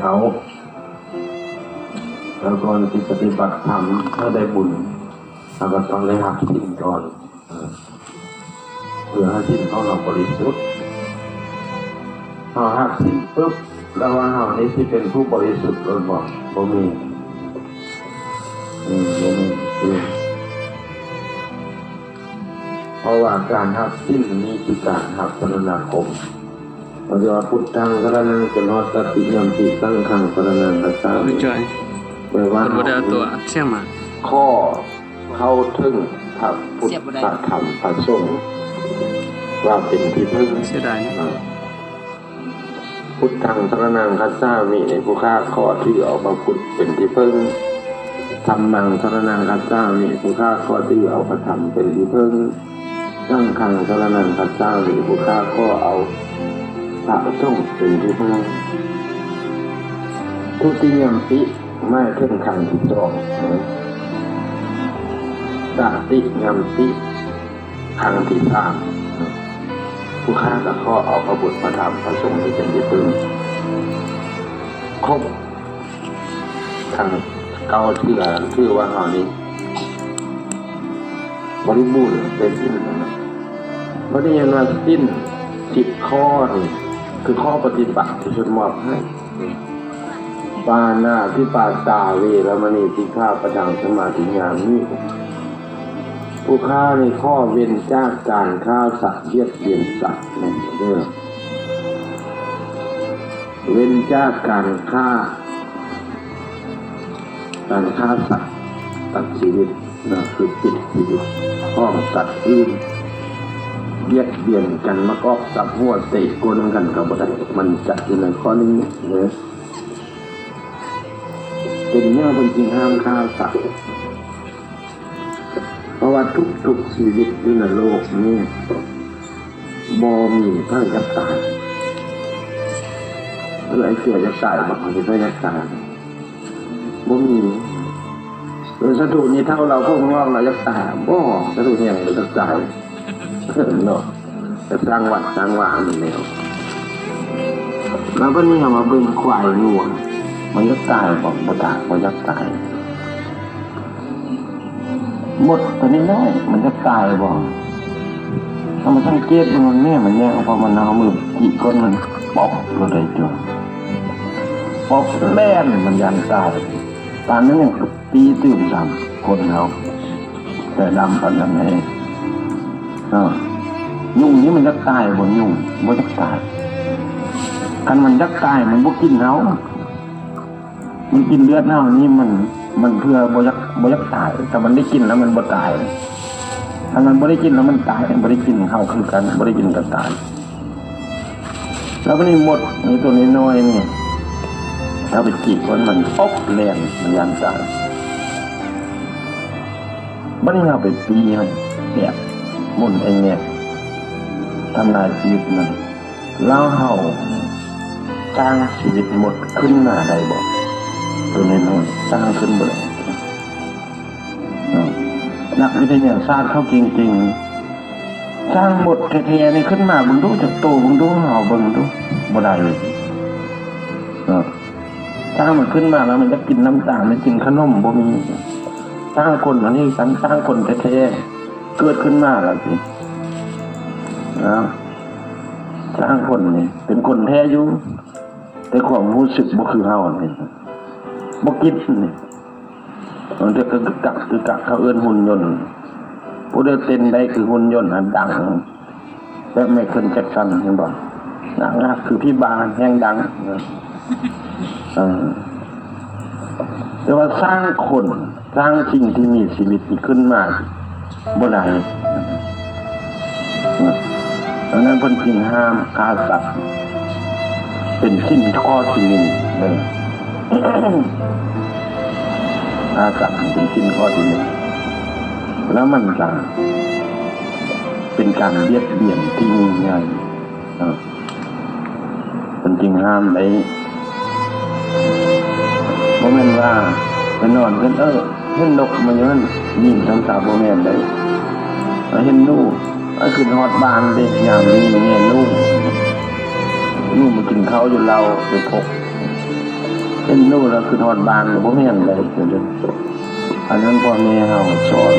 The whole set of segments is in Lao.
ເຮົາ ແລ້ວກ່ອນຊິປະຕິບັດທຳໃຫ້ໄດ້ບຸນ ເຮົາກໍຕ້ອງໄດ້ຮັບສິນກ່ອນ ເພື່ອໃຫ້ສິນຂອງເຮົາບໍລິສຸດ. ເຮົາຮັບສິນປຶບ ແລ້ວວ່າເຮົານີ້ຊິເປັນຜູ້ບໍລິສຸດໂລດບໍ່? ບໍ່ແມ່ນ ອືມ ບໍ່ແມ່ນ ເພາະວ່າການຮັບສິນນີ້ຄືການຮັບສະລະນາຄົມ. ເຂົາເອີ້ນວ່າ ພຸດທັງສະລະນັງ ຈົນຮອດ ຕະຕິຍຳປິ ສັງຄັງສະລະນັງ ຄັດສາມິ ແປວ່າ ເຮົາ ຂໍເຖິງພະພຸດ ພະທຳ ພະສົງ ວ່າເປັນທີ່ເພິ່ງ. ພຸດທັງສະລະນັງ ຄັດສາມິ ນີ້ ຜູ້ຂ້າຂໍຖືເອົາພະພຸດເປັນທີ່ເພິ່ງ. ທຳມັງສະລະນັງ ຄັດສາມິ ຜູ້ຂ້າຂໍຖືເອົາພະທຳເປັນທີ່ເພິ່ງ. ສັງຄັງສະລະນັງ ຄັດສາມິ ຜູ້ຂ້າຂໍເອົາພະສົງເປັນທີ່ເພິ່ງ. ທຸຕິຍຳປິ ໝາຍເຖິງຄັ້ງທີສອງ. ຕະຕິຍຳປິ ຄັ້ງທີສາມ ຜູ້ຂ້າກໍຂໍເອົາພະພຸດ ພະທຳ ພະສົງນີ້ເປັນທີ່ເພິ່ງ. ຄົບທັງເກົ້າເທື່ອ ຖືວ່າເຮົານີ້ບໍລິບູນເຕັມອີ່ຫຼີແລ້ວນະ. ບໍ່ໄດ້ຍິນວ່າສິນສິບຂໍ້ນີ້ ຄືຂໍ້ປະຕິບັດທີ່ເພິ່ນມອບໃຫ້. ປານາທິປາຕາ ເວລະມະນີ ສິກຂາປະທັງ ສະມາທິຍາມິ. ຜູ້ຂ້ານີ້ຂໍເວັ້ນຈາກການຂ້າສັດ ບຽດບຽນສັດແມ່ນເດີ. ເວັ້ນຈາກການຂ້າ ການຂ້າສັດ ຕັດຊີວິດນະ ຄືປິດຊີວິດຂອງສັດອື່ນ ບຽດບຽນກັນ ມາກອກສັບຫົວເຕະກົ້ນກັນກໍບໍ່ໄດ້ ບັນຍັດຢູ່ໃນຂໍ້ນີ້ເດີ. ເປັນຫຍັງເພິ່ນຈຶ່ງຫ້າມຂ້າສັດ? ເພາະວ່າທຸກໆຊີວິດຢູ່ໃນໂລກນີ້ ບໍ່ມີໃຜຢາກຕາຍ. ເອີ ໄອ້ເສືອຢາກຕາຍບໍ່? ມີໃຜຢາກຕາຍ? ບໍ່ມີ. ເອີ ສັດຕູນີ້ ເຖົ້າລາວຜົມງອກລາວຢາກຕາຍບໍ່? ສັດຕູແຮງບໍ່ຢາກຕາຍເນາະ. ແຕ່ສ້າງວັດສ້າງວາມັນແລ້ວ. ແລ້ວບັດນີ້ເຮົາມາເບິ່ງຄວາຍງົວ ມັນຢາກຕາຍບໍ່? ບໍ່ຕາຍ ບໍ່ຢາກຕາຍ. ມົດຕົວນ້ອຍໆ ມັນຢາກຕາຍບໍ່? ເຮົາມາສັງເກດເບິ່ງ ມັນແມ່ ມັນແຍກອອກ ເພາະມັນເອົາມືຈີກກົ້ນມັນ ປອບໂລດໄດ້ຕົວະ ປອບແລ່ນ ມັນຢ້ານຕາຍ. ປານນັ້ນຍັງຕີຕື່ມຊ້ຳ ຄົນເຮົາ ແຕ່ດຳປານນັ້ນເອງ. ເອີ ຍຸງນີ້ມັນຢາກຕາຍບໍ່? ຍຸງບໍ່ຢາກຕາຍ. ຄັນມັນຢາກຕາຍ ມັນບໍ່ກິນເຮົາ. ມັນກິນເລືອດເຮົານີ້ ມັນ ມັນເພື່ອບໍ່ຢາກ ບໍ່ຢາກຕາຍ. ຖ້າມັນໄດ້ກິນແລ້ວມັນບໍ່ຕາຍ. ຖ້າມັນບໍ່ໄດ້ກິນແລ້ວມັນຕາຍ. ບໍ່ໄດ້ກິນເຮົາຄືກັນ ບໍ່ໄດ້ກິນກໍຕາຍ. ແລ້ວບັດນີ້ມົດນີ້ຕົວນ້ອຍໆນີ້ ເຮົາໄປຈີກມັນ ມັນອອກແລ່ນ ມັນຢ້ານຕາຍ. ບັດນີ້ເຮົາໄປຕີມັນ ແບບໝຸນໄອ້ແງກ ທຳລາຍຊີວິດມັນ. ແລ້ວເຮົາສ້າງຊີວິດມົດຂຶ້ນມາໄດ້ບໍ່? ຕົວນ້ອຍໆ ສ້າງຂຶ້ນບໍ່ໄດ້. ເນາະ ນັກວິທະຍາສາດເຂົາເກັ່ງໆ ສ້າງມົດແທ້ໆນີ້ຂຶ້ນມາເບິ່ງດູ ຈັກໂຕເບິ່ງດູ ເຮົາເບິ່ງດູ ບໍ່ໄດ້ເລີຍເນາະ. ສ້າງມັນຂຶ້ນມາແລ້ວມັນຢາກກິນນ້ຳຕານ ມັນກິນຂະໜົມ ບໍ່ມີ. ສ້າງຄົນອັນນີ້ກັນ ສ້າງຄົນແທ້ໆ ເກີດຂຶ້ນມາແລ້ວຊິ ເນາະ ສ້າງຄົນນີ້ເປັນຄົນແທ້ຢູ່ ແຕ່ຄວາມຮູ້ສຶກບໍ່ຄືເຮົານີ້ ບໍ່ກິນນີ້. ບາງເທື່ອກໍກຶກກັກກຶກກັກ ເຂົາເອີ້ນຫຸ່ນຍົນ. ຜູ້ໃດເຕັ້ນໄດ້ຄືຫຸ່ນຍົນຫັ້ນ ດັງແບບໄມເຄິນ ແຈັກສັນ ເຫັນບໍ່? ໜັກໆ ຄືຜີບ້າ ແຮງດັງ. ເອີ ແຕ່ວ່າສ້າງຄົນ ສ້າງສິ່ງທີ່ມີຊີວິດນີ້ຂຶ້ນມາ ບໍ່ໄດ້. ເອີ ອັນນັ້ນເພິ່ນຈຶ່ງຫ້າມຂ້າສັດ ເປັນສິນຂໍ້ທີໜຶ່ງເດີ. ຂ້າສັດເປັນສິນຂໍ້ທີໜຶ່ງ ແລ້ວມັນກະເປັນການບຽດບຽນທີ່ຍິ່ງໃຫຍ່ເນາະ. ເພິ່ນຈຶ່ງຫ້າມໄດ້. ບໍ່ແມ່ນວ່າໄປນອນເພິ່ນ ເອີ ເຫັນນົກມາຢູ່ຫັ້ນຍິງຊ້ຳຊາ ບໍ່ແມ່ນເດ້. ເຫັນໜູ ເອີ ຂຶ້ນຮອດບ້ານເດ້ ຍາມນີ້ແມ່ນໜູ ໜູມາກິນເຂົ້າຢູ່ເລົ້າ ໄປພົກ ເຮັດໜູແລ້ວຄິດຮອດບ້ານກໍບໍ່ແມ່ນໄດ໋. ອັນນັ້ນພໍ່ແມ່ເຮົາສອນ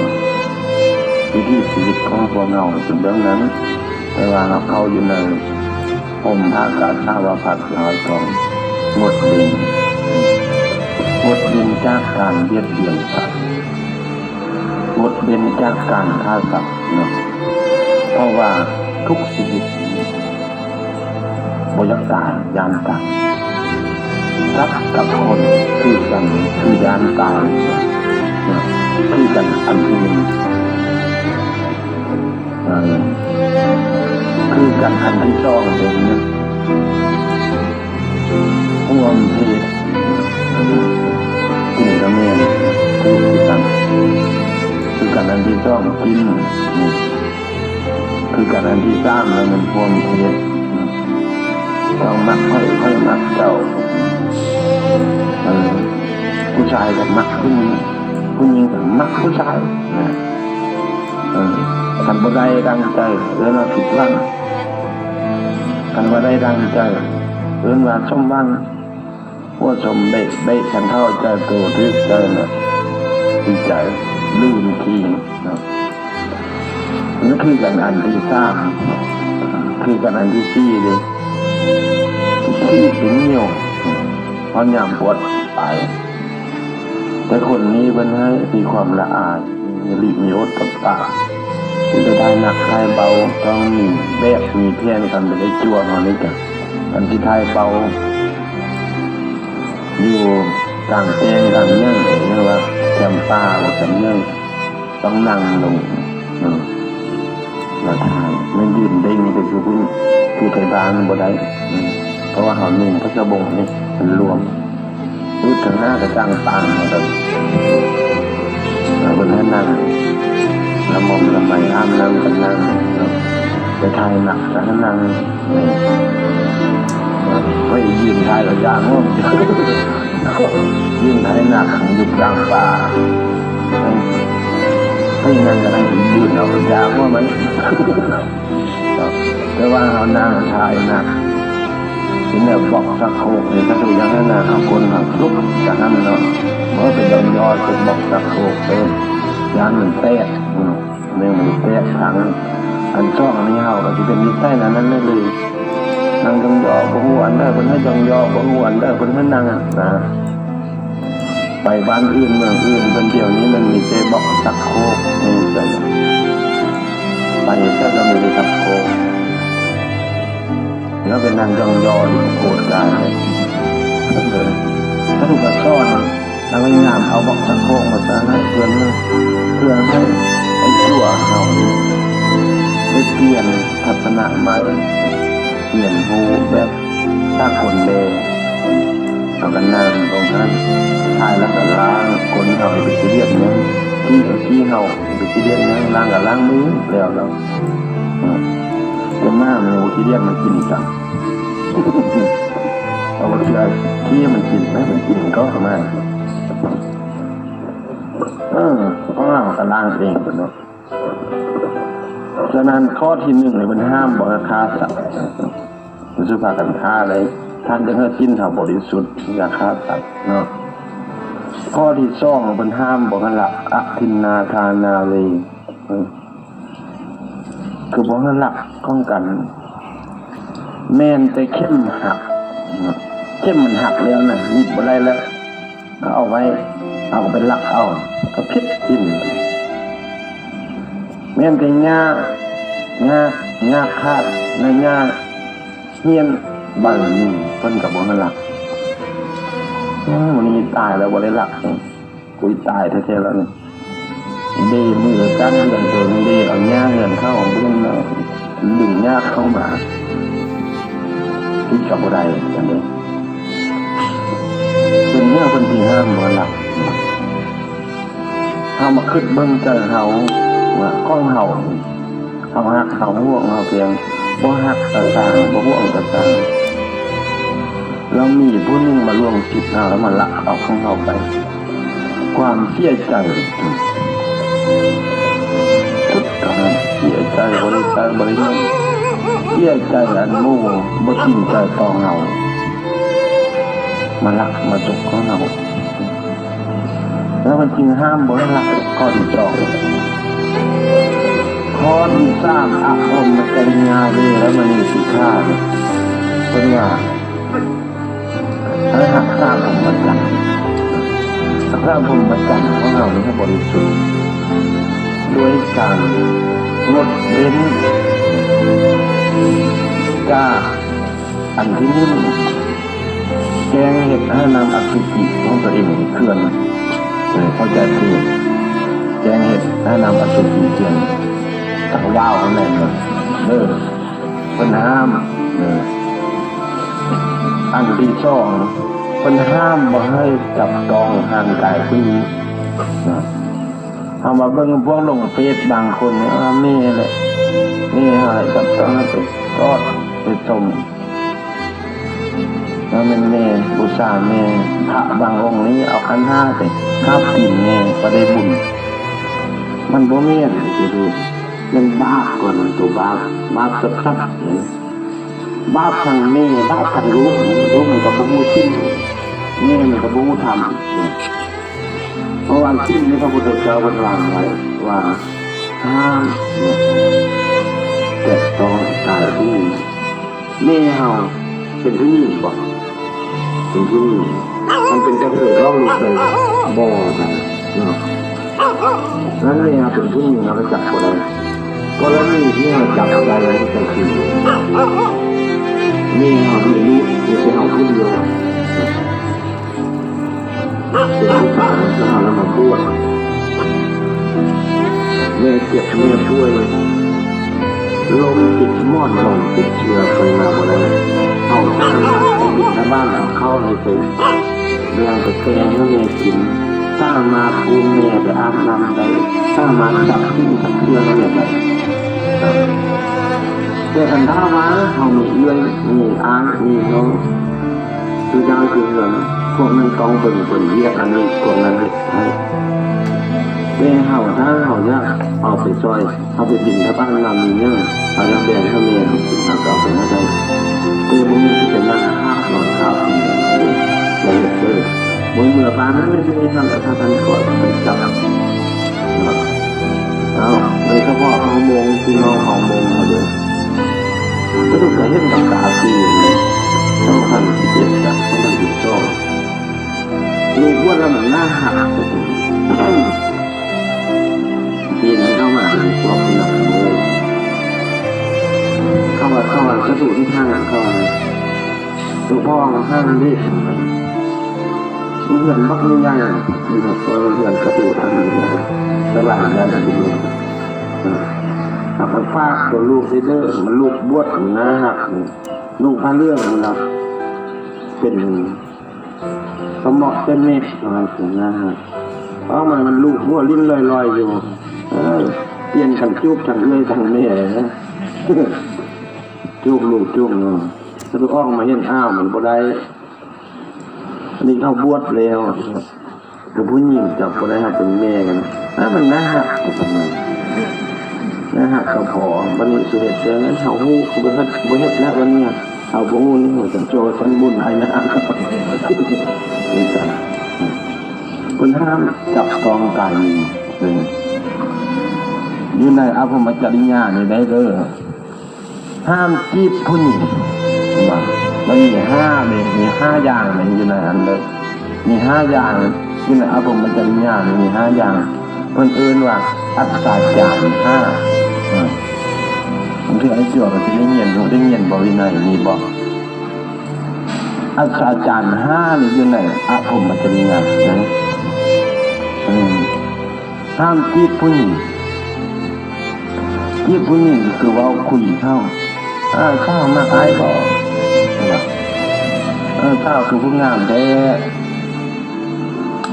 ວິຖີຊີວິດຂອງພວກເຮົາເປັນແບບນັ້ນ, ແຕ່ວ່າເຮົາເຂົ້າຢູ່ໃນຮົ່ມຜ້າກາສາວະພັດ ເຮົາຕ້ອງງົດເວັ້ນ, ງົດເວັ້ນຈາກການບຽດບຽນສັດ, ງົດເວັ້ນຈາກການຂ້າສັດເນາະ, ເພາະວ່າທຸກຊີວິດ ບໍ່ຢາກຕາຍ, ຢ້ານຕາຍ. ສັດກັບຄົນຄືກັນ, ຄືຢ້ານຕາຍ, ຄືກັນອັນທີໜຶ່ງ. ເອີ ຄືກັນອັນທີສອງເປັນຮ່ວມເພດ, ກິນກໍແມ່ນ ຄືກັນ, ຄືກັນອັນທີສອງກິນ. ຄືກັນອັນທີສາມ ແລ້ວແມ່ນພວມເພດ, ເຈົ້າມັກຂ້ອຍ ຂ້ອຍມັກເຈົ້າ. ເອີ ຜູ້ຊາຍກໍມັກຜູ້ຍິງ, ຜູ້ຍິງກໍມັກຜູ້ຊາຍນະ. ເອີ ຄັນບໍ່ໄດ້ດັ່ງໃຈ ເອີ້ນວ່າຜິດຫວັງ, ຄັນວ່າໄດ້ດັ່ງໃຈ ເອີ້ນວ່າສົມຫວັງ. ຫົວສົມເບະເບະ ຄັນເຂົ້າໃຈໂຕຖືກໃຈນະ ດີໃຈ ລືມຄີເນາະ. ມັນຄືກັນອັນທີສາມ, ຄືກັນອັນທີສີ່ເດ້ ທີ່ເປັນໜຽວ ຮອດຍາມປວດຕາຍ. ແຕ່ຄົນນີ້ເພິ່ນໃຫ້ມີຄວາມລະອາຍ, ມີລິມີອົດກັບປາກ, ຊິໄດ້ຖ່າຍໜັກຖ່າຍເບົາ ຕ້ອງມີແບບມີແຜນ. ຄັນບໍ່ໄດ້ຈົວເຮົານີ້ກະ ຄັນຊິຖ່າຍເບົາ ຢູ່ກາງແຈ້ງກາງຫຍັງ ຫຼືວ່າແຄມປ່າບໍ່ແຄມຫຍັງ ຕ້ອງນັ່ງລົງເນາະ ແລ້ວຖ່າຍ. ແມ່ນຢືນເດັ່ງໄປຄືພຸ້ນ ຄືໄທບ້ານບໍ່ໄດ້ ເພາະວ່າເຮົານຸ່ງຜ້າສະບົງນີ້ມັນລວມ ອຶດທາງໜ້າກະຈ້າງຕ່າງ ເພິ່ນໃຫ້ນັ່ງ ລະໝ່ອມລະໄມ ຫ້າມນັ່ງກະນັ່ງເນາະ ໄປຖ່າຍໜັກກະໃຫ້ນັ່ງ. ໄປຢືນຖ່າຍກະຢ່າງ ຢືນຖ່າຍໜັກຢູ່ກາງປ່າ ໃຫ້ນັ່ງກະນັ່ງ ຢືນເອົາກະຢ່າງ ມັນ ແຕ່ວ່າເຮົານັ່ງຖ່າຍໜັກ ເປັນແນວບອກຊັກໂຄກນີ້ ກະຕົວຢ່າງນັ້ນນະ ເຮົາຄົນເຮົາລຸກຈາກຫັ້ນເນາະ ບໍ່ໄປຍ້ອງຍໍເຮັດບອກຊັກໂຄກເດ້ ຢ້ານມັນແຕກເນາະ. ໜຶ່ງ ແຕກທັງ ອັນສອງ ອັນນີ້ເຮົາກໍຊິເປັນນິໄສນັ້ນນັ້ນເລີຍ ນັ່ງຍ້ອງຍໍ ບໍ່ຮູ້ອັນໃດເພິ່ນໃຫ້ຍ້ອງຍໍ ບໍ່ຮູ້ອັນໃດເພິ່ນໃຫ້ນັ່ງນະ. ໄປບ້ານອື່ນເມືອງອື່ນ ເພິ່ນດຽວນີ້ມັນມີແຕ່ບອກຊັກໂຄກ ມີແຕ່ ໄປໃສກໍມີແຕ່ຊັກໂຄກ ແລ້ວໄປນັ່ງຍ້ອງຍໍຢູ່ໂຄດການ ເອີ ສະຫຼຸບກໍສອນ ແລ້ວພະຍາຍາມເອົາບອກຊັກໂຄກມາໃສ່ໃຫ້ເພິ່ນ ເພື່ອໃຫ້ໄດ້ຕົວເຮົາໄດ້ປ່ຽນທັດສະນະໃໝ່ ຮຽນຮູ້ແບບສາກົນແດ່. ເຮົາກໍນັ່ງລົງຫັ້ນ ຖ່າຍແລ້ວກໍລ້າງ ກົ້ນເຮົາໄປຂີ້ດຽດຍັງ ຂີ້ ຂີ້ເຮົາໄປຂີ້ດຽດຍັງ ລ້າງກໍລ້າງມືແລ້ວເນາະ. ອືມ ແຕ່ໝາມັນບໍ່ຂີ້ດຽດ ມັນກິນຊ້ຳ ເອົາບໍ່ເຊື່ອ ຂີ້ມັນກິນໄປ ມັນກິນກໍມາ ເອີ ຂອງເຮົາກໍລ້າງເອງເນາະ. ສະນັ້ນ ຂໍ້ທີໜຶ່ງນີ້ເພິ່ນຫ້າມບໍ່ໃຫ້ຂ້າສັດ ເພິ່ນຊິພາກັນຂ້າເລີຍ ທ່ານຈັ່ງໃຫ້ສິນເຮົາບໍລິສຸດ ຢ່າຂ້າສັດເນາະ. ຂໍ້ທີສອງ ເພິ່ນຫ້າມບໍ່ໃຫ້ລັກ ອະທິນນາທານາເວ ຄືບໍ່ໃຫ້ລັກຂອງກັນ ແມ່ນແຕ່ເຂັມຫັກ ເຂັມມັນຫັກແລ້ວນະ ຫຍິບບໍ່ໄດ້ແລ້ວ ເອົາໄວ້ ເຮົາກໍໄປລັກເອົາ ກໍຜິດສິນ. ແມ່ນແຕ່ຫຍ້າ ຫຍ້າ ຫຍ້າຂາດ ແລະ ຫຍ້າຫ້ຽນໃບໜຶ່ງ ເພິ່ນກໍບໍ່ໃຫ້ລັກ. ເອີ ມື້ນີ້ຕາຍແລ້ວບໍ່ໄດ້ລັກ ອຸຍ ຕາຍແທ້ໆແລ້ວນີ້ ເດມືກັນເຮືອນຕົນ ເດເອົາຫຍ້າເຮືອນເຂົ້າເບິ່ງ ດຶງຫຍ້າເຂົ້າມາ ຕິດກໍບໍ່ໄດ້ຈັ່ງໃດ. ເປັນຫຍັງເພິ່ນຈຶ່ງຫ້າມບໍ່ລັກ? ເຮົາມາຄິດເບິ່ງໃຈເຮົາວ່າ ຂອງເຮົາ ເຮົາຮັກ ເຮົາຫວງ ເຮົາພຽງ ບໍ່ຮັກກໍຊ່າງ ບໍ່ຫວງກໍຊ່າງ ແລ້ວມີຜູ້ໜຶ່ງມາລ່ວງສິດເຮົາ ແລ້ວມາລັກເອົາຂອງເຮົາໄປ ຄວາມເສຍໃຈ ສຸດທ້າຍເສຍໃຈ ບໍ່ໄດ້ໃຊ້ ບໍ່ໄດ້ເງິນ ເສຍໃຈອັນໝູ່ບໍ່ຈິງໃຈຕໍ່ເຮົາ. ມາລັກມາຈົກຂອງເຮົາ ແລ້ວມັນຈຶ່ງຫ້າມບໍ່ໃຫ້ລັກ. ຂໍ້ທີສອງ ຂໍ້ທີສາມ ອະພົມມະຈະລິຍາ ເວລະມະນີ ສິກຂາ ເພິ່ນວ່າ ໃຫ້ຮັກສາພົມມະຈັນ ຮັກສາພົມມະຈັນຂອງເຮົານີ້ໃຫ້ບໍລິສຸດ ດ້ວຍການງົດເວັ້ນຈາກ ອັນທີໜຶ່ງ ແຈ້ງເຮັດໃຫ້ນ້ຳອະສຸຈິຂອງຕົວເອງເຄື່ອນ ເອີ ເຂົ້າໃຈຕິ? ແຈ້ງເຮັດໃຫ້ນ້ຳອະສຸຈິເຈື່ອນ ທາງວາວຫັ້ນແຫຼະເດີ ເພິ່ນຫ້າມເດີ. ອັນທີສອງ ເພິ່ນຫ້າມບໍ່ໃຫ້ຈັບຕ້ອງຮ່າງກາຍຜູ້ຍິງນະ. ເຮົາມາເບິ່ງພວກລົງເຟສບາງຄົນນີ້ ເອີ ແມ່ແຫຼະ ແມ່ເຮົາແຫຼະ ຈັບຕ້ອງໃຫ້ໄປກອດໄປຊົມ ວ່າແມ່ນແມ່ ບູຊາແມ່. ພະບາງອົງນີ້ເອົາຂັນຫ້າໄປທາບຕີນແມ່ ກໍໄດ້ບຸນ. ມັນບໍ່ແມ່ນ ແມ່ນບາບກ່ອນ ໂຕບາບ ບາບຊັດໆ ບາບທັງແມ່ ບາບທັງລູກ. ລູກມັນກໍບໍ່ຮູ້ສິນ ແມ່ມັນກໍບໍ່ຮູ້ທຳ. ເພາະວ່າສິ່ງທີ່ພະພຸດທະເຈົ້າເພິ່ນວາງໄວ້ວ່າ ຫ້າມແຕະຕ້ອງກາຍຜູ້ຍິງ. ແມ່ເຮົາເປັນຜູ້ຍິງບໍ່? ເປັນຜູ້ຍິງ. ມັນເປັນກະເທີຍຫຼອກລູກໄດ້ບໍ່? ບໍ່ໄດ້ເນາະ. ນັ້ນແມ່ເຮົາເປັນຜູ້ຍິງ ເຮົາກໍຈັບບໍ່ໄດ້. ກໍລະນີທີ່ເຮົາຈັບໄດ້ ມັນກໍຄືແມ່ເຮົາມີລູກ ມີແຕ່ເຮົາຜູ້ດຽວ. ເປັນຜູ້ຊາຍ ແລ້ວມາບວດ ແມ່ເຈັບແມ່ປ່ວຍ ລົມຕິດໝອນ ນອນຕິດເຊື້ອ ເພິ່ນມາບໍ່ໄດ້. ເອົາທາງໄປບິນທະບາດ ເອົາເຂົ້າໃຫ້ເພິ່ນ ແບ່ງໄປແກງໃຫ້ແມ່ກິນ ສາມາດອຸ້ມແມ່ໄປອາບນ້ຳໄດ້ ສາມາດຈັບກິນຈັບເຄື່ອງໃຫ້ແມ່ໄດ້. ແຕ່ຄັນຖ້າວ່າເຮົາມີເອື້ອຍ ມີອ້າຍ ມີນ້ອງ ຄືເຈົ້າຄືເຮືອນ ພວກນັ້ນຕ້ອງເບິ່ງເພິ່ນວຽກອັນນີ້ ພວກນັ້ນເຮັດໃຫ້. ແຕ່ເຮົາ ຖ້າເຮົາຢາກເອົາໄປຊ່ອຍ ເຮົາໄປບິນທະບາດນຳ ມີຫຍັງ ເຮົາຢາກແບ່ງໃຫ້ແມ່ເຮົາກິນ ເຮົາກໍເອົາໄປໃຫ້ໄດ້. ແຕ່ບໍ່ແມ່ນຊິໄປນັ່ງຄາບນອນຄາບ ຢ່າເຮັດເດີ. ມື້ເມື່ອບ້ານນັ້ນ ແມ່ນຊິໄດ້ທັນ ຖ້າທ່ານກໍໄປຈັບ ເອົາ ໂດຍສະເພາະເຮົາໂມງ ພີ່ນ້ອງເຮົາໂມງເຮົາເດີ ສະດຸດກະເຫັນກັບຕາປີສອງພັນສິບເອັດ ກັບສອງພັນສິບສອງ ລູກບວດລະມັນໜ້າຮັກ ປີນັ້ນເຂົ້າມາ ພວກນັ້ນ ເຂົາວ່າ ເຂົາວ່າສະດຸດທີ່ທາງເຂົາວ່າ ຫຼວງພໍ່ຫ້າມເດ້ ເຮືອນບັກໃຫຍ່ ເຮືອນກະຕູທັງ ຕະຫຼາດນັ້ນ ເອົາໄປຝາກຕົວລູກເດີ ມັນລູກບວດໜ້າຮັກ ນຸ່ງຜ້າເຫຼືອງ ເປັນ ສະເໝາະແຕ່ເມັດ ວ່າຊັ້ນນະ. ອອກມາມັນລູບຫົວຫຼິ້ນລອຍໆຢູ່ ເອີ ປ່ຽນກັນຈູບທັງເອື້ອຍທັງແມ່ ຈູບລູກຈູບນ້ອງ ສະດຸດອອກມາເຫັນ ອ້າວ ມັນບໍ່ໄດ້ ອັນນີ້ເຮົາບວດແລ້ວ ຄືຜູ້ຍິງຈັບບໍ່ໄດ້ ເຮົາເປັນແມ່ກັນ ອ້າວ ມັນໜ້າຮັກ ໜ້າຮັກກໍພໍ. ບັດນີ້ຊິເຮັດຈັ່ງໃດ ເຮົາຮູ້ ບໍ່ເຮັດ ບໍ່ເຮັດແລ້ວ ບັດນີ້ ເຮົາບໍ່ຮູ້ນີ້ ເຮົາຈະໂຈສັນບຸນໃຫ້ນະ ເພິ່ນຫ້າມຈັບຕ້ອງການຍິງ ເອີ ຢູ່ໃນອະພົມມະຈະລິຍານີ້ໄດ້ເດີ ຫ້າມຈີບຜູ້ຍິງ ວ່າມັນມີຫ້າເດ້ ມີຫ້າຢ່າງຢູ່ໃນອັນເດີ ມີຫ້າຢ່າງ ຢູ່ໃນອະພົມມະຈະລິຍານີ້ມີຫ້າຢ່າງ ເພິ່ນເອີ້ນວ່າອັດສາຈານຫ້າ ອາ ບາງເທື່ອໄອ້ຈົວກໍຊິໄດ້ຍິນ ຮູ້ໄດ້ຍິນບໍ່ ວິໄນມີບໍ່? ອັດສາຈານຫ້ານີ້ຢູ່ໃນອະພົມມະຈະລິຍານະ ອືມ ຫ້າມຈີບຜູ້ຍິງ ຈີບຜູ້ຍິງຄືເວົ້າຄຸຍເຂົາ ເອີ ສາວມັກອ້າຍບໍ່? ເອີ ສາວຄືຜູ້ງາມແທ້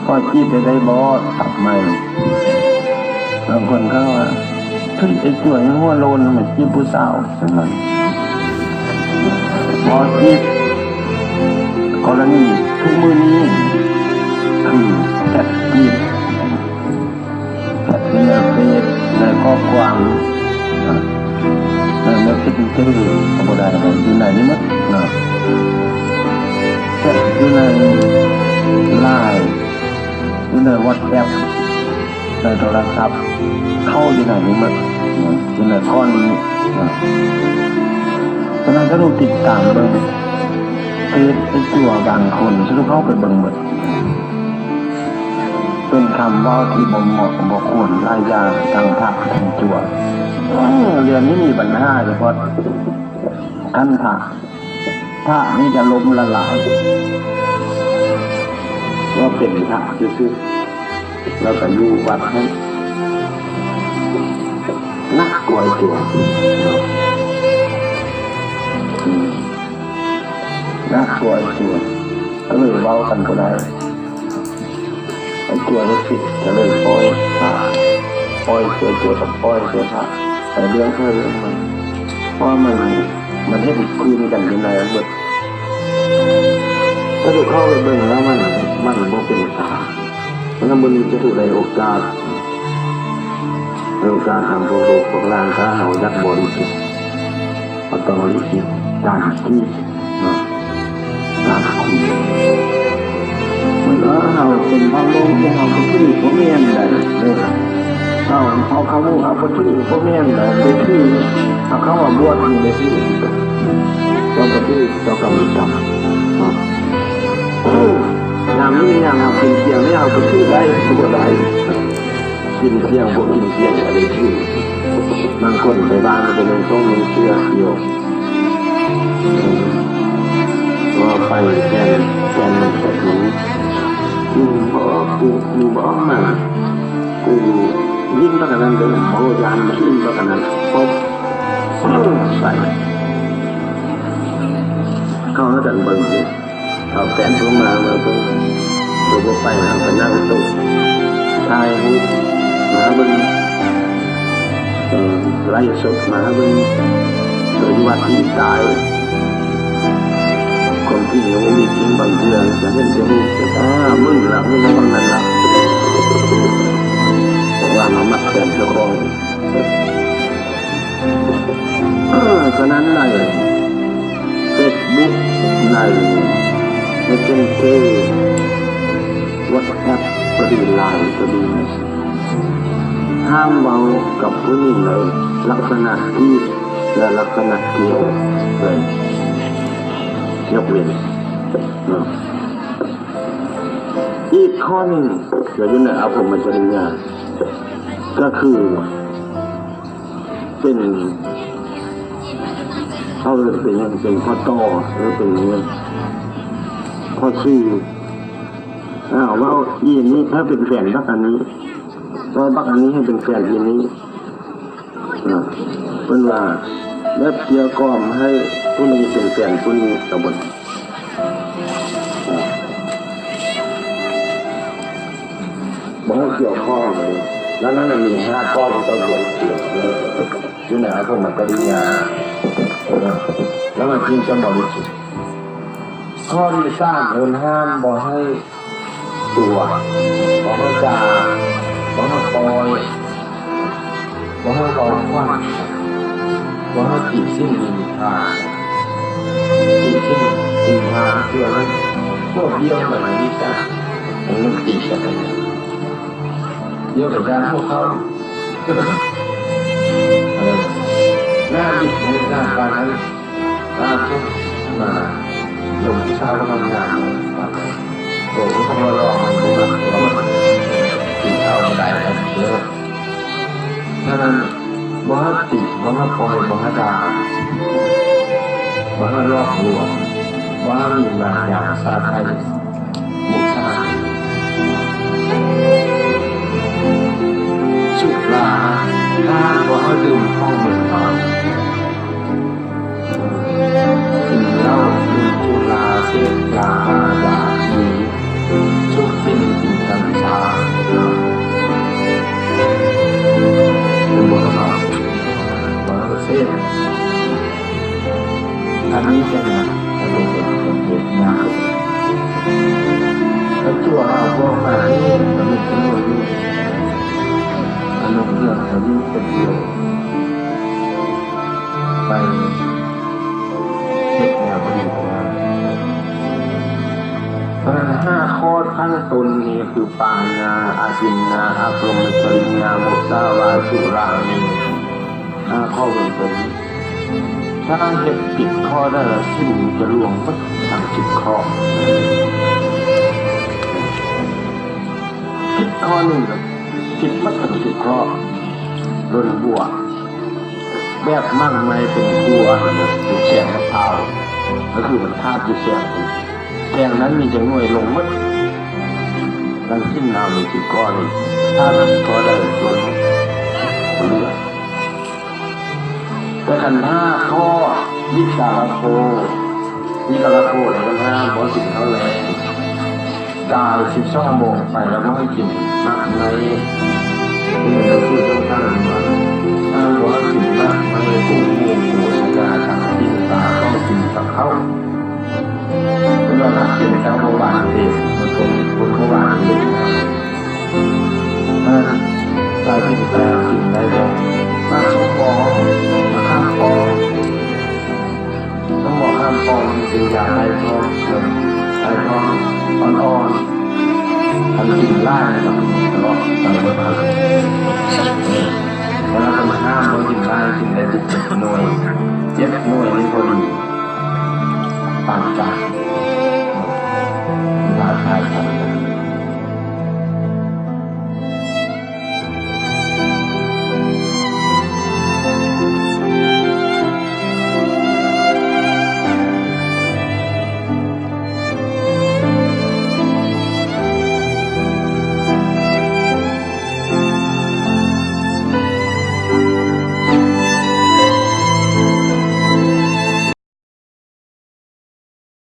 ຂໍຈີບໄດ້ບໍ່? ສັບໃໝ່ ບາງຄົນເຂົາວ່າ ເອີ ໄອ້ຈົວຍັງຫົວໂລ້ນ ມັນຈີບຜູ້ສາວ ຊັ້ນນັ້ນ ຂໍຈີບ ກໍລະນີທຸກມື້ນີ້ ຄືແຊັດຈີບ ແຊັດຢູ່ໃນເຟສ ໃນຂໍ້ຄວາມ ໃນເມສເຊັນເຈີ ກໍບໍ່ໄດ້ ຢູ່ໃນນີ້ໝົດເນາະ ແຊັດຢູ່ ໃນ LINE ຢູ່ໃນ WhatsApp ໃນໂທລະສັບ ເຂົ້າຢູ່ໃນນີ້ໝົດ ຢູ່ໃນກ້ອນນີ້. ສະນັ້ນ ຖ້າເຮົາຕິດຕາມເບິ່ງເຟສໄອ້ຈົວບາງຄົນ ສະຫຼຸບເຮົາໄປເບິ່ງໝົດ ເປັນຄຳເວົ້າທີ່ບໍ່ເໝາະບໍ່ຄວນຫຼາຍຢ່າງ ທັງພະທັງຈົວ. ເລື່ອງນີ້ມີບັນຫາສະເພາະທ່ານພະ ພະນີ້ຈະລົ້ມລະລາຍ ວ່າເປັນພະຊື່ໆ ແລ້ວກໍຢູ່ວັດນັ້ນໜັກກວ່າໄອ້ຈົວ ໜັກກວ່າໄອ້ຈົວ ກໍເລີຍເວົ້າກັນບໍ່ໄດ້. ໄອ້ຈົວເຮັດຜິດກໍເລີຍປ່ອຍພະ ປ່ອຍເສືອ ຈົວກໍປ່ອຍເສືອພະ ໄປເລື່ອງໃຜເລື່ອງມັນ ເພາະວ່າມັນ ມັນເຮັດຄືນກັນຢູ່ໃນນັ້ນໝົດ. ຖ້າເຮົາເຂົ້າໄປເບິ່ງແລ້ວມັນ ມັນບໍ່ເປັນຕາ ມັນບໍ່ມີຈະຖືກໄດ້ໂອກາດ ໂອກາດນຳພວກລູກພວກຫຼານ ຖ້າເຮົາຢາກບໍລິສຸດ ເຮົາຕ້ອງລິດຕາມທີ່ ເນາະ ຕາມທີ່ ເວລາເຮົາເປັນພະໂລງ ເຮົາປະຕິບັດບໍ່ແມ່ນໃດເດີ ເຮົາ ເຮົາເຂົ້າ ເຮົາປະຕິບັດບໍ່ແມ່ນໃດ ໄປຖື ເຮົາເຂົ້າມາບວດນີ້ໄດ້ຖື ເຈົ້າປະຕິບັດ ເຈົ້າກຳມີກຳ ເນາະ ຍາມນີ້ຍາມເຮົາກິນທ່ຽງນີ້ ເຮົາປະຕິບັດໄດ້ ບໍ່ໄດ້ ກິນທ່ຽງ ບໍ່ກິນທ່ຽງກໍໄດ້ຖື ບາງຄົນໄປບ້ານກໍບໍ່ແມ່ນຕ້ອງເຊື່ອຢູ່ ວ່າໄປແກ່ນ ແກ່ນມັນແຕ່ມັນ ມຶງບໍ່ອອກ ກູ ມຶງບໍ່ອອກມາ ກູຍິງປາກກະນັ້ນເດີ ບໍ່ຢ້ານຍິງປາກກະນັ້ນ ປົບ ໃສ່ ເຂົ້າຫາກັນເບິ່ງ ເອົາແຟນໂທມາ ມາເບິ່ງ ໂຕບໍ່ໄປ ເຮົາກໍນັ່ງໂຕະ ຖ່າຍຮູບມາເບິ່ງ ເອີ ໄລສົດມາເບິ່ງ ໂຕຢູ່ວັດທີ່ຕາຍ ຄວາມຈິງຍັງບໍ່ມີຈິງ ບາງເທື່ອຈະເຫັນແຕ່ຮູບ ແຕ່ ອາ ມຶນລະ ມຶນລະ ປານນັ້ນລະ ເພາະວ່າມາມັກແຟນເຈົ້າຂອງ. ເອີ ສະນັ້ນໃນເຟສບຸກ ໃນເມສເຊັນເຈີ ວັອດແອັບກໍດີ ລາຍກໍດີ ຫ້າມເວົ້າກັບຜູ້ຍິງໃນລັກສະນະທີ່ ແລະ ລັກສະນະທີ່ເອີ້ນ ຍົກເວັ້ນເນາະ. ອີກຂໍ້ໜຶ່ງກໍຢູ່ໃນອະພົມມະຈະລິຍາ ກໍຄື ເປັນ ເຂົາເອີ້ນເປັນຫຍັງ ເປັນພໍ່ຕໍ່ ຫຼືເປັນຫຍັງ ພໍ່ຊື່ ອາ ເວົ້າອີ່ນີ້ໃຫ້ເປັນແຟນບັກອັນນີ້ ເວົ້າບັກອັນນີ້ໃຫ້ເປັນແຟນອີ່ນີ້ ອາ ເພິ່ນວ່າແບບເກຍກ່ອມໃຫ້ຜູ້ນີ້ເປັນແຟນຜູ້ນີ້ ກໍບໍ່ ບໍ່ໃຫ້ກ່ຽວຂ້ອງເລີຍ ແລ້ວນັ້ນມີຫ້າຂໍ້ທີ່ຕ້ອງຄວນ ຢູ່ໃນອະພົມມະຈະລິຍາ ແລ້ວມັນຈຶ່ງຈະບໍລິສຸດ. ຂໍ້ທີສາມ ເພິ່ນຫ້າມບໍ່ໃຫ້ຕົວະ ບໍ່ໃຫ້ດ່າ ບໍ່ໃຫ້ປ່ອຍ ບໍ່ໃຫ້ເວົ້າຂວັນ ບໍ່ໃຫ້ຕິຊິນນິນທາ ຕິຊິນນິນທາ ເພື່ອໃຫ້ພວກດຽວກັນນີ້ຊະ ໃຫ້ມັນຕິກັນໄປ ດຽວກັນຢ່າງພວກເຂົາ ເອີ ໜ້າບິດໃນສະຖານການນັ້ນ ລາວຈະມາລົງຜູ້ສາວງາມໆ ໂຕຜູ້ສາວຫຼໍ່ໆ ມັນບໍ່ມັກ ມັນກິນເຂົ້າບໍ່ໄດ້ແລ້ວເດີ. ສະນັ້ນ ບໍ່ໃຫ້ຕິ ບໍ່ໃຫ້ປ່ອຍ ບໍ່ໃຫ້ດ່າ ບໍ່ໃຫ້ຫຼອກລວງ ບໍ່ໃຫ້ມີມາຍາສາດໃຫ້ ມຸສາ ສຸລາ ຫ້າມບໍ່ໃຫ້ດື່ມຂອງມຶນເມົາ ກິນເຫຼົ້າ ດື່ມສຸລາ ເສບຢາ ຢາອີ ສູບຝິ່ນ ກິນກັນຊາ ເປັນບໍ່ເນາະ ບໍ່ໃຫ້ເສບ ອັນນີ້ເປັນຫຍັງ? ມັນເປັນເຫດຍາກ. ແລ້ວຕົວເຮົາພວກມານີ້ ມັນເປັນຕົວຢູ່ ອາລົມເລື່ອງເຮົາຢູ່ຄົນດຽວ ໄປເຮັດແນວບໍ່ດີບໍ່ງາມ. ສະນັ້ນ ຫ້າຂໍ້ຂັ້ນຕົ້ນນີ້ກໍຄື ປານາ ອາທິນນາ ອາໂປຣມະຈະລິຍາ ມຸສາວາ ສຸລາເມ ຫ້າຂໍ້ເບື້ອງຕົ້ນ. ຖ້າເຮັດຜິດຂໍ້ໃດລະ ສິນຈະລ່ວງໝົດທັງສິບຂໍ້. ຜິດຂໍ້ໜຶ່ງ ຜິດໝົດທັງສິບຂໍ້. ດົນບົວ ແບບໝາກໄມ້ເປັນບົວ ຢູ່ແສງມະພ້າວ ກໍຄືມັນຂາດຢູ່ແສງໜຶ່ງ. ແສງນັ້ນມີຈັກໜ່ວຍ ລົງໝົດ. ທັງສິ້ນເຮົາມີສິບຂໍ້ນີ້ ຖ້າຜິດຂໍ້ໃດ ລົງໝົດ ບໍ່ເຫຼືອ. ແຕ່ຄັນຫ້າຂໍ້ ວິກາລະໂພ ວິກາລະໂພ ແລ້ວກໍຫ້າມບໍ່ກິນເຂົ້າແລງ. ກາຍສິບສອງໂມງໄປແລ້ວບໍ່ໃຫ້ກິນໝາກໄມ້ ເປັນໜັງສືສຳຄັນວ່າ ຫ້າມບໍ່ໃຫ້ກິນໝາກໄມ້ ກຸໝູ ໂພຊະນາ ທັງປີ້ງປາ ຕ້ອງກິນກັບເຂົ້າ. ເວລາເປັນເຈົ້າບໍ່ຫວານເອງ ມັນຄົນ ຄົນບໍ່ຫວານເອງ. ເອີ ສາຍກິນແຕ່ກິນໄດ້ບໍ່? ໝາກສົ້ມປອງ ໝາກຂາມປອງ ສະໝໍຂ້າມປອງເປັນຢາໄຖ່ທ້ອງ ເປັນໄຖ່ທ້ອງອ່ອນໆ. ຄັນກິນຫຼາຍແລ້ວກໍເນາະ ໄຕບໍ່ທັນ. ແລ້ວກໍມາຫ້າມບໍ່ກິນຫຼາຍ ກິນໄດ້ແຕ່ເຈັດໜ່ວຍ ເຈັດໜ່ວຍນີ້ພໍດີ ປານກາງ ຖ້າຂາຍໄປ